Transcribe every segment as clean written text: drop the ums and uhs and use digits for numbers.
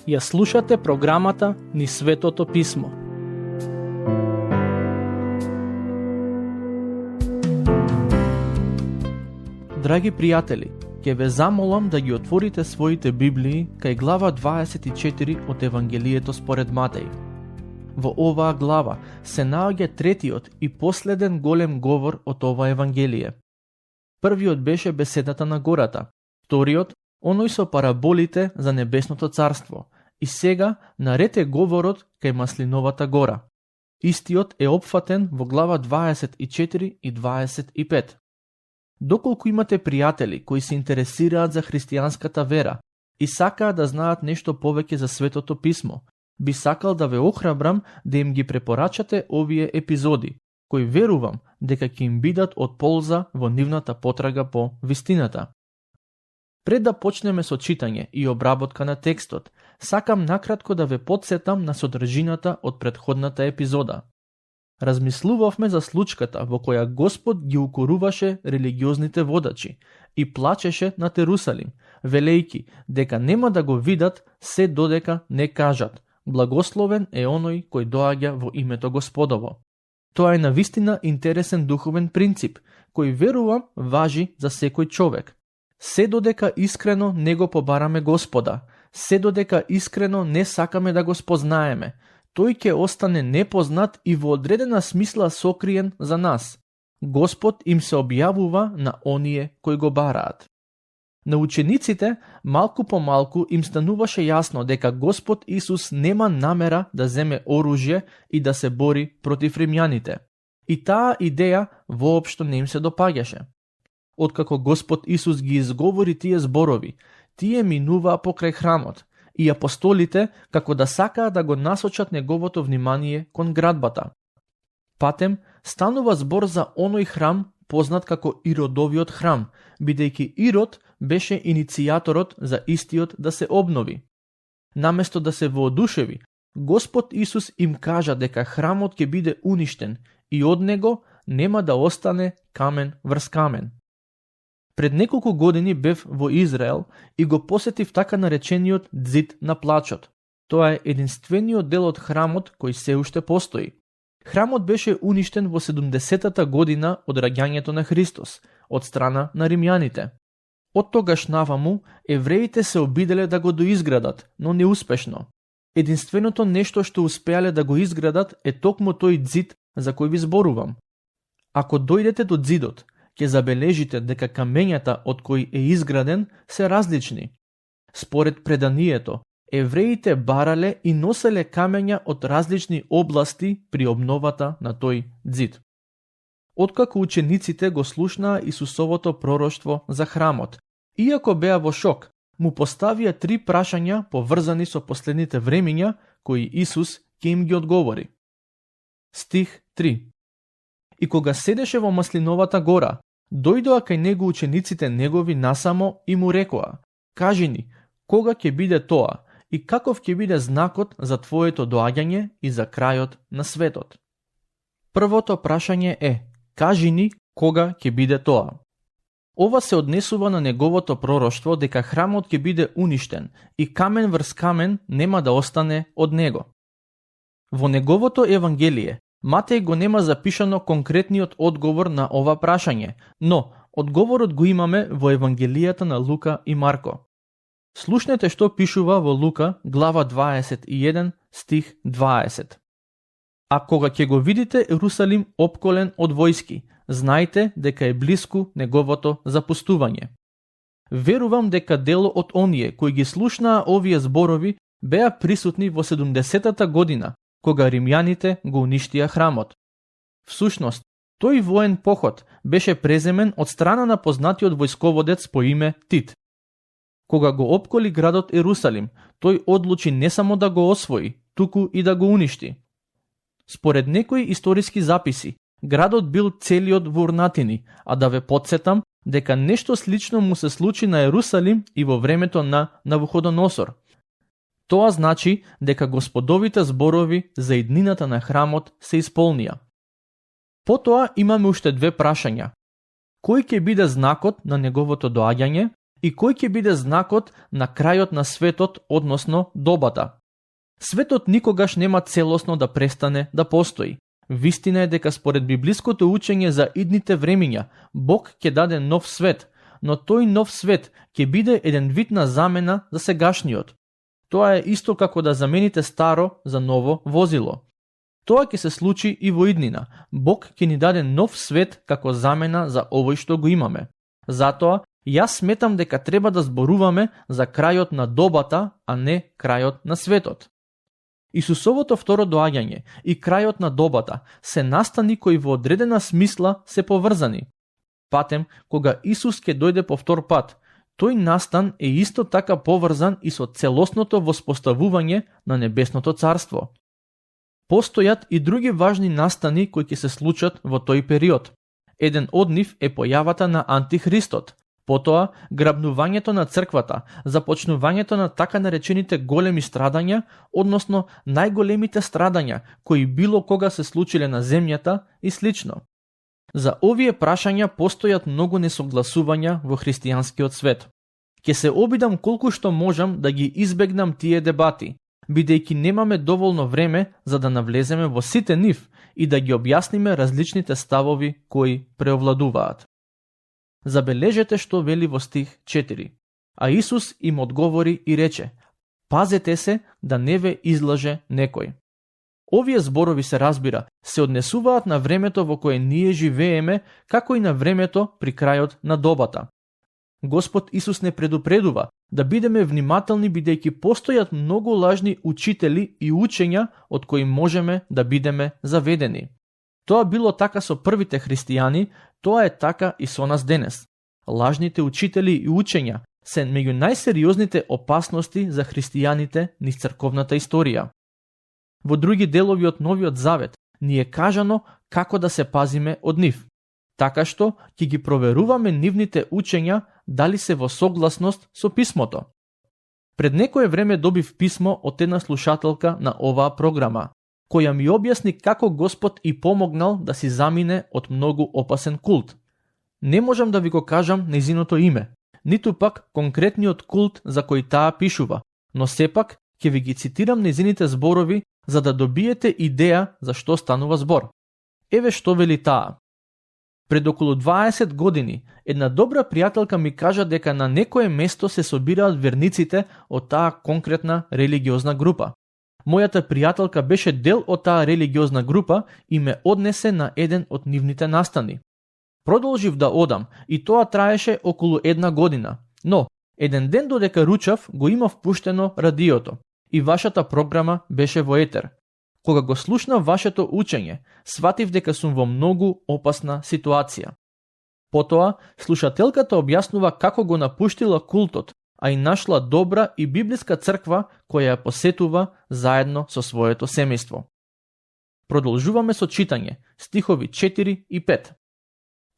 Ја слушате програмата Низ Светото Писмо. Драги пријатели, ќе ве замолам да ги отворите своите Библии кај глава 24 од Евангелието според Матеј. Во оваа глава се наоѓа третиот и последен голем говор од ова Евангелие. Првиот беше беседата на гората, вториот оној со параболите за небесното царство, и сега наред е говорот кај Маслиновата гора. Истиот е опфатен во глава 24 и 25. Доколку имате пријатели кои се интересираат за христијанската вера и сакаат да знаат нешто повеќе за Светото Писмо, би сакал да ве охрабрам да им ги препорачате овие епизоди, кои верувам дека ќе им бидат од полза во нивната потрага по вистината. Пред да почнеме со читање и обработка на текстот, сакам накратко да ве потсетам на содржината од претходната епизода. Размислувавме за случката во која Господ ги укоруваше религиозните водачи и плачеше над Ерусалим, велејки дека нема да го видат се додека не кажат: благословен е оној кој доаѓа во името Господово. Тоа е навистина интересен духовен принцип, кој верувам важи за секој човек. Се додека искрено не го побараме Господа, се додека искрено не сакаме да го спознаеме, тој ќе остане непознат и во одредена смисла сокриен за нас. Господ им се објавува на оние кои го бараат. На учениците малку по малку им стануваше јасно дека Господ Исус нема намера да земе оружје и да се бори против римјаните. И таа идеја воопшто не им се допаѓаше. Откако Господ Исус ги изговори тие зборови, тие минуваа покрај храмот и апостолите како да сакаат да го насочат неговото внимание кон градбата. Патем станува збор за оној храм познат како Иродовиот храм, бидејќи Ирод беше иницијаторот за истиот да се обнови. Наместо да се воодушеви, Господ Исус им кажа дека храмот ќе биде уништен и од него нема да остане камен врз камен. Пред неколку години бев во Израел и го посетив така наречениот Ѕид на плачот. Тоа е единствениот дел од храмот кој се уште постои. Храмот беше уништен во 70-та година од раѓањето на Христос, од страна на римјаните. Од тогаш наваму, евреите се обиделе да го доизградат, но неуспешно. Единственото нешто што успеале да го изградат е токму тој ѕид за кој ви зборувам. Ако дојдете до ѕидот, ќе забележите дека камењата од кои е изграден се различни. Според преданието, евреите барале и носеле камења од различни области при обновата на тој ѕид. Откако учениците го слушнаа Исусовото пророштво за храмот, иако беа во шок, му поставија 3 прашања поврзани со последните времиња, кои Исус ќе им ги одговори. Стих 3. И кога седеше во Маслиновата гора, дојдоа кај него учениците негови насамо и му рекоа: кажи ни, кога ќе биде тоа и каков ќе биде знакот за твоето доаѓање и за крајот на светот? Првото прашање е: кажи ни кога ќе биде тоа. Ова се однесува на неговото пророштво дека храмот ќе биде уништен и камен врз камен нема да остане од него. Во неговото Евангелие Матеј го нема запишано конкретниот одговор на ова прашање, но одговорот го имаме во Евангелијата на Лука и Марко. Слушнете што пишува во Лука, глава 21, стих 20. А кога ќе го видите Ерусалим опколен од војски, знајте дека е блиску неговото запустување. Верувам дека дел од оние кои ги слушнаа овие зборови беа присутни во 70-та година, кога римјаните го уништија храмот. Всушност, тој воен поход беше преземен од страна на познатиот војсководец по име Тит. Кога го опколи градот Ерусалим, тој одлучи не само да го освои, туку и да го уништи. Според некои историски записи, градот бил целиот во урнатини, а да ве потсетам дека нешто слично му се случи на Ерусалим и во времето на Навуходоносор. Тоа значи дека Господовите зборови за иднината на храмот се исполнија. Потоа имаме уште 2 прашања. кој ќе биде знакот на неговото доаѓање и кој ќе биде знакот на крајот на светот, односно добата. Светот никогаш нема целосно да престане да постои. Вистина е дека според библиското учење за идните времиња, Бог ќе даде нов свет, но тој нов свет ќе биде еден вид на замена за сегашниот. Тоа е исто како да замените старо за ново возило. Тоа ќе се случи и во иднина. Бог ќе ни даде нов свет како замена за овој што го имаме. Затоа, јас сметам дека треба да зборуваме за крајот на добата, а не крајот на светот. Исусовото второ доаѓање и крајот на добата се настани кои во одредена смисла се поврзани. Патем, кога Исус ќе дојде по втор пат, тој настан е исто така поврзан и со целосното воспоставување на небесното царство. Постојат и други важни настани кои ќе се случат во тој период. Еден од нив е појавата на Антихристот, потоа грабнувањето на црквата, започнувањето на така наречените големи страдања, односно најголемите страдања кои било кога се случиле на земјата и слично. За овие прашања постојат многу несогласувања во христијанскиот свет. Ќе се обидам колку што можам да ги избегнам тие дебати, бидејќи немаме доволно време за да навлеземе во сите нив и да ги објасниме различните ставови кои преовладуваат. Забележете што вели во стих 4. А Исус им одговори и рече: пазете се да не ве излаже некој. Овие зборови, се разбира, се однесуваат на времето во кое ние живееме, како и на времето при крајот на добата. Господ Исус не предупредува да бидеме внимателни, бидејќи постојат многу лажни учители и учења од кои можеме да бидеме заведени. Тоа било така со првите христијани, тоа е така и со нас денес. Лажните учители и учења се меѓу најсериозните опасности за христијаните низ црковната историја. Во други делови од Новиот Завет ни е кажано како да се пазиме од нив, така што ќе ги проверуваме нивните учења дали се во согласност со писмото. Пред некое време добив писмо од една слушателка на оваа програма, која ми објасни како Господ и помогнал да си замине од многу опасен култ. Не можам да ви го кажам нејзиното име, ниту пак конкретниот култ за кој таа пишува, но сепак ќе ви ги цитирам нејзините зборови за да добиете идеја за што станува збор. Еве што вели таа. Пред околу 20 години, една добра пријателка ми кажа дека на некое место се собираат верниците од таа конкретна религиозна група. Мојата пријателка беше дел од таа религиозна група и ме однесе на еден од нивните настани. Продолжив да одам и тоа траеше околу една година, но еден ден додека ручав го имав пуштено радиото и вашата програма беше во етер. Кога го слушнав вашето учење, сватив дека сум во многу опасна ситуација. Потоа, слушателката објаснува како го напуштила култот, а и нашла добра и библиска црква која ја посетува заедно со своето семејство. Продолжуваме со читање, стихови 4 и 5.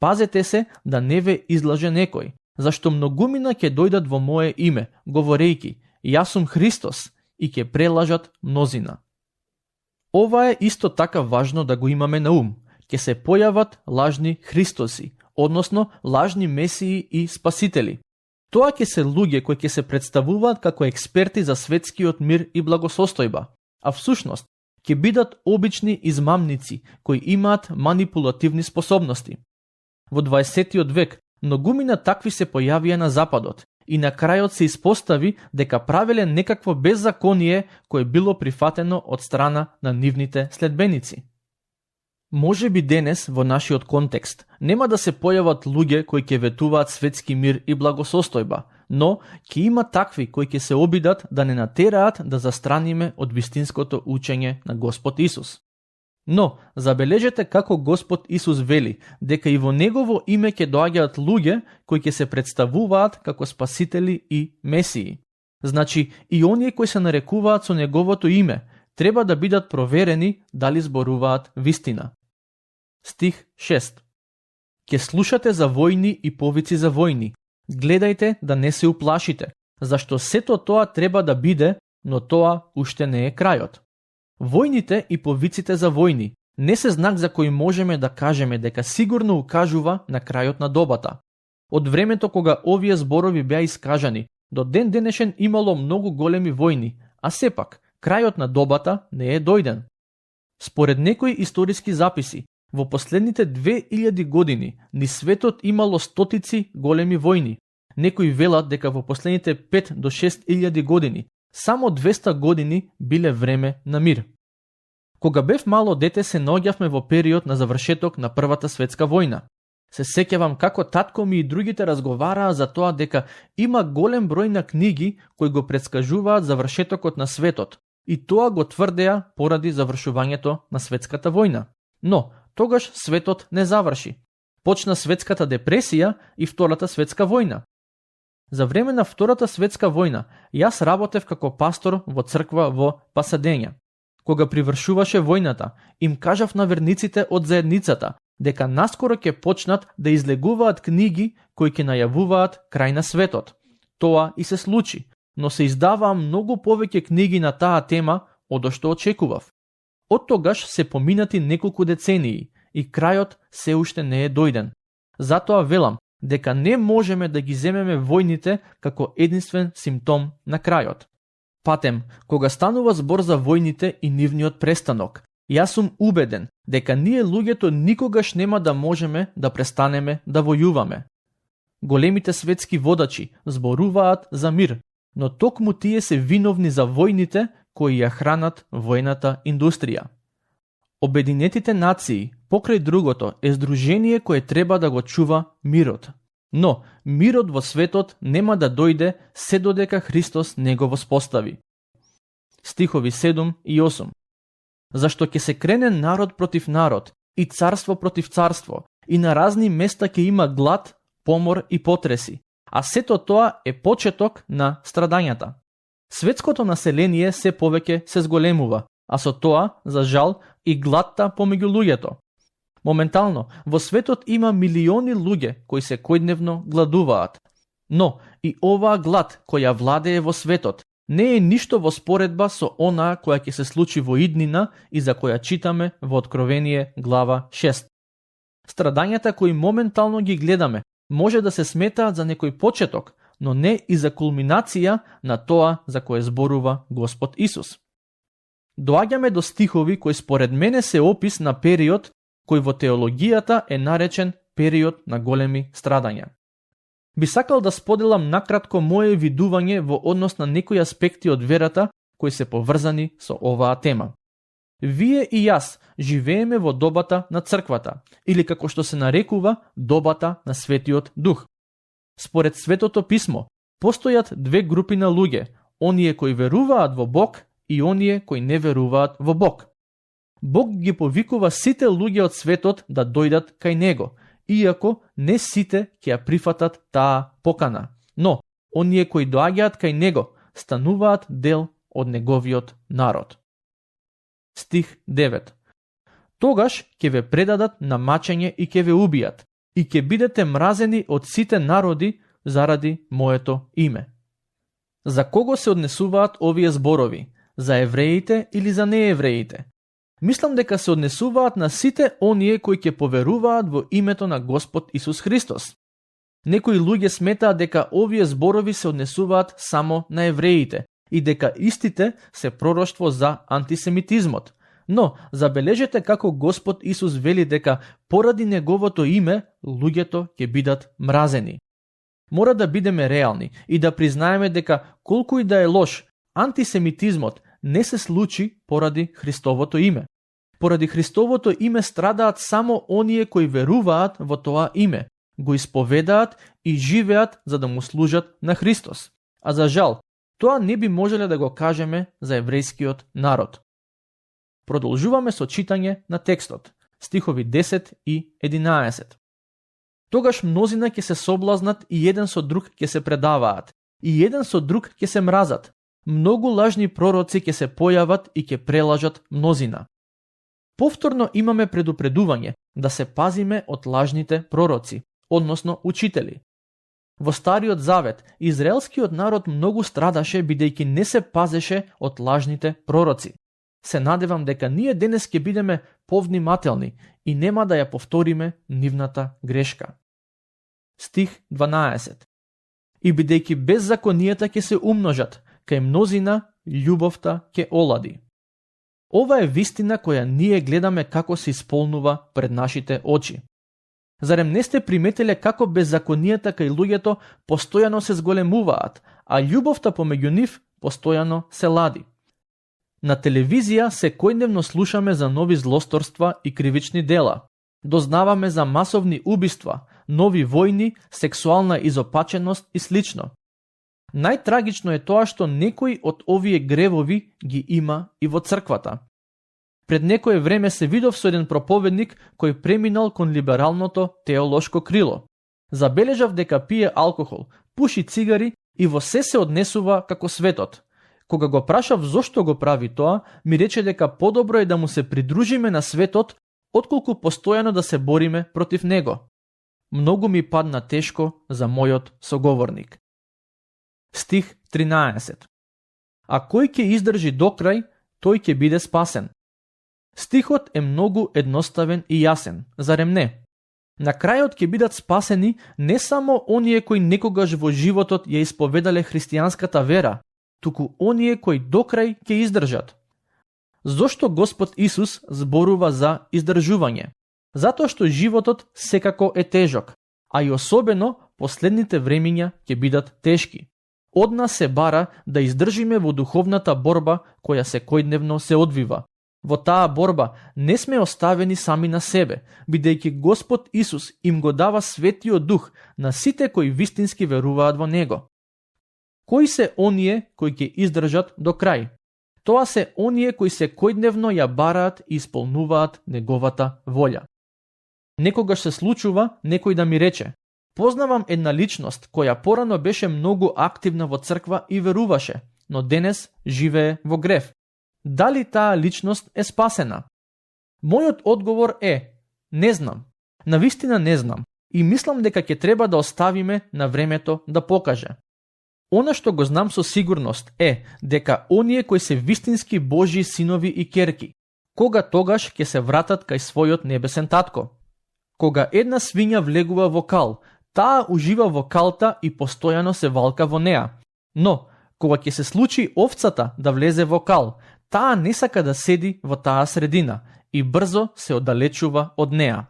Пазете се да не ве излаже некој, зашто многумина ќе дојдат во мое име, говорејки: јас сум Христос, и ќе прелажат мнозина. Ова е исто така важно да го имаме на ум. Ќе се појават лажни Христоси, односно лажни месии и спасители. Тоа ќе се луѓе кои ќе се представуваат како експерти за светскиот мир и благосостојба, а всушност ќе бидат обични измамници кои имаат манипулативни способности. Во 20 век многумина такви се појавија на Западот и на крајот се испостави дека правеле некакво беззаконие кое било прифатено од страна на нивните следбеници. Може би денес во нашиот контекст нема да се појават луѓе кои ќе ветуваат светски мир и благосостојба, но ќе има такви кои ќе се обидат да не натераат да застраниме од вистинското учење на Господ Исус. Но, забележете како Господ Исус вели дека и во Негово име ќе доаѓаат луѓе кои ќе се представуваат како спасители и месии. Значи, и оние кои се нарекуваат со Неговото име треба да бидат проверени дали зборуваат вистина. Стих 6. Ке слушате за војни и повици за војни. Гледајте да не се уплашите, зашто сето тоа треба да биде, но тоа уште не е крајот. Војните и повиците за војни не се знак за кој можеме да кажеме дека сигурно укажува на крајот на добата. Од времето кога овие зборови беа искажани, до ден денешен имало многу големи војни, а сепак, крајот на добата не е дојден. Според некои историски записи, во последните 2000 години низ светот имало стотици големи војни. Некои велат дека во последните 5 до 6000 години само 200 години биле време на мир. Кога бев мало дете се наоѓавме во период на завршеток на Првата светска војна. Се сеќавам како татко ми и другите разговараа за тоа дека има голем број на книги кои го претскажуваат завршетокот на светот и тоа го тврдеа поради завршувањето на светската војна. Но тогаш светот не заврши. Почна светската депресија и Втората светска војна. За време на Втората светска војна јас работев како пастор во црква во Пасадења. Кога привршуваше војната, им кажав на верниците од заедницата дека наскоро ќе почнат да излегуваат книги кои ќе најавуваат крај на светот. Тоа и се случи, но се издаваа многу повеќе книги на таа тема од што очекував. Од тогаш се поминати неколку децении и крајот се уште не е дојден. Затоа велам дека не можеме да ги земеме војните како единствен симптом на крајот. Патем, кога станува збор за војните и нивниот престанок, јас сум убеден дека ние луѓето никогаш нема да можеме да престанеме да војуваме. Големите светски водачи зборуваат за мир, но токму тие се виновни за војните кои ја хранат војната индустрија. Обединетите нации, покрај другото, е здружение кое треба да го чува мирот. Но мирот во светот нема да дојде се додека Христос не го воспостави. Стихови 7 и 8. Зашто ќе се крене народ против народ и царство против царство и на разни места ќе има глад, помор и потреси, а сето тоа е почеток на страдањата. Светското население се повеќе се зголемува, а со тоа, за жал, и гладта помеѓу луѓето. Моментално, во светот има милиони луѓе кои се којдневно гладуваат. Но и оваа глад која владее во светот не е ништо во споредба со онаа која ќе се случи во иднина и за која читаме во Откровение глава 6. Страдањата кои моментално ги гледаме може да се сметаат за некој почеток, но не и за кулминација на тоа за кое зборува Господ Исус. Доаѓаме до стихови кои според мене се опис на период кој во теологијата е наречен период на големи страдања. Би сакал да споделам накратко мое видување во однос на некои аспекти од верата кои се поврзани со оваа тема. Вие и јас живееме во добата на црквата, или како што се нарекува добата на Светиот Дух. Според Светото Писмо, постојат две групи на луѓе, оние кои веруваат во Бог и оние кои не веруваат во Бог. Бог ги повикува сите луѓе од светот да дојдат кај Него, иако не сите ќе ја прифатат таа покана. Но, оние кои доаѓаат кај Него, стануваат дел од Неговиот народ. Стих 9. Тогаш ќе ве предадат на мачење и ќе ве убијат, и ќе бидете мразени од сите народи заради моето име. За кого се однесуваат овие зборови? За евреите или за неевреите? Мислам дека се однесуваат на сите оние кои ќе поверуваат во името на Господ Исус Христос. Некои луѓе сметаат дека овие зборови се однесуваат само на евреите и дека истите се пророштво за антисемитизмот. Но забележете како Господ Исус вели дека поради Неговото име луѓето ќе бидат мразени. Мора да бидеме реални и да признаеме дека колку и да е лош, антисемитизмот не се случи поради Христовото име. Поради Христовото име страдаат само оние кои веруваат во тоа име, го исповедаат и живеат за да му служат на Христос. А за жал, тоа не би можеле да го кажеме за еврејскиот народ. Продолжуваме со читање на текстот, стихови 10 и 11. Тогаш мнозина ќе се соблазнат и еден со друг ќе се предаваат, и еден со друг ќе се мразат. Многу лажни пророци ќе се појават и ќе прелажат мнозина. Повторно имаме предупредување да се пазиме од лажните пророци, односно учители. Во Стариот Завет, израелскиот народ многу страдаше бидејќи не се пазеше од лажните пророци. Се надевам дека ние денес ќе бидеме повнимателни и нема да ја повториме нивната грешка. Стих 12. И бидејќи беззаконијата ќе се умножат, кај мнозина љубовта ќе олади. Ова е вистина која ние гледаме како се исполнува пред нашите очи. Зарем не сте приметиле како беззаконијата кај луѓето постојано се зголемуваат, а љубовта помеѓу нив постојано се лади? На телевизија секојдневно слушаме за нови злосторства и кривични дела. Дознаваме за масовни убиства, нови војни, сексуална изопаченост и слично. Најтрагично е тоа што некои од овие гревови ги има и во црквата. Пред некое време се видов со еден проповедник кој преминал кон либералното теолошко крило. Забележав дека пие алкохол, пуши цигари и во се однесува како светот. Кога го прашав зошто го прави тоа, ми рече дека подобро е да му се придружиме на светот, отколку постојано да се бориме против него. Многу ми падна тешко за мојот соговорник. Стих 13. А кој ќе издржи до крај, тој ќе биде спасен. Стихот е многу едноставен и јасен, зарем не? На крајот ќе бидат спасени не само оние кои некогаш во животот ја исповедале христијанската вера, туку оние кои до крај ќе издржат. Зошто Господ Исус зборува за издржување? Затоа што животот секако е тежок, а и особено последните времиња ќе бидат тешки. Од нас се бара да издржиме во духовната борба која секојдневно се одвива. Во таа борба не сме оставени сами на себе, бидејќи Господ Исус им го дава Светиот Дух на сите кои вистински веруваат во Него. Кои се оние кои ќе издржат до крај? Тоа се оние кои секојдневно ја бараат и исполнуваат Неговата волја. Некогаш се случува некој да ми рече: познавам една личност која порано беше многу активна во црква и веруваше, но денес живее во грев. Дали таа личност е спасена? Мојот одговор е: не знам. Навистина не знам и мислам дека ќе треба да оставиме на времето да покаже. Она што го знам со сигурност е дека оние кои се вистински Божји синови и ќерки, кога тогаш ќе се вратат кај својот небесен татко. Кога една свиња влегува во кал, таа ужива во калта и постојано се валка во неа. Но, кога ќе се случи овцата да влезе во кал, таа не сака да седи во таа средина и брзо се оддалечува од неа.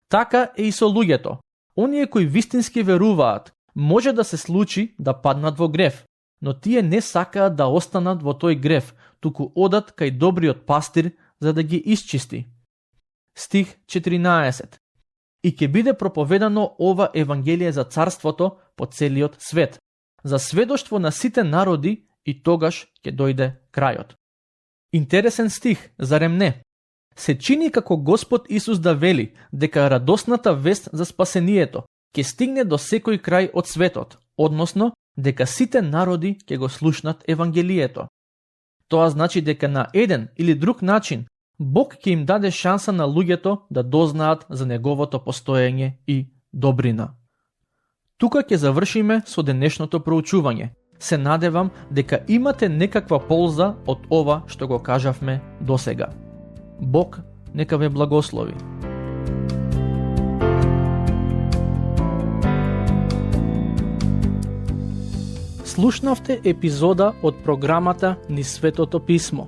Така е и со луѓето. Оние кои вистински веруваат, може да се случи да паднат во грев, но тие не сакаат да останат во тој грев, туку одат кај добриот пастир за да ги исчисти. Стих 14. И ќе биде проповедано ова евангелие за царството по целиот свет, за сведоштво на сите народи и тогаш ќе дојде крајот. Интересен стих, зарем не? Се чини како Господ Исус да вели дека радосната вест за спасението ќе стигне до секој крај од светот, односно дека сите народи ќе го слушнат евангелието. Тоа значи дека на еден или друг начин Бог ќе им даде шанса на луѓето да дознаат за Неговото постоење и добрина. Тука ќе завршиме со денешното проучување. Се надевам дека имате некаква полза од ова што го кажавме досега. Бог нека ве благослови. Слушнавте епизода од програмата Низ Светото Писмо.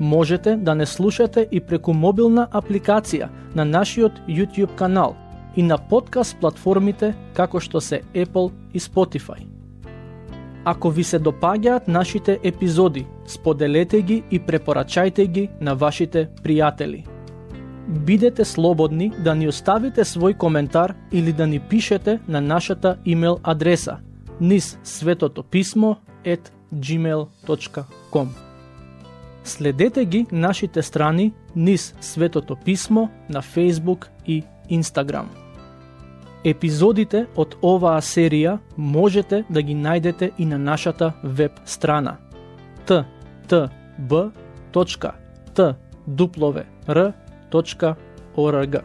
Можете да не слушате и преку мобилна апликација на нашиот YouTube канал и на подкаст платформите како што се Apple и Spotify. Ако ви се допаѓаат нашите епизоди, споделете ги и препорачајте ги на вашите пријатели. Бидете слободни да ни оставите свој коментар или да ни пишете на нашата имейл адреса nizsvetopismo@gmail.com. Следете ги нашите страни Низ Светото Писмо на Facebook и Instagram. Епизодите од оваа серија можете да ги најдете и на нашата веб страна ttb.twr.org.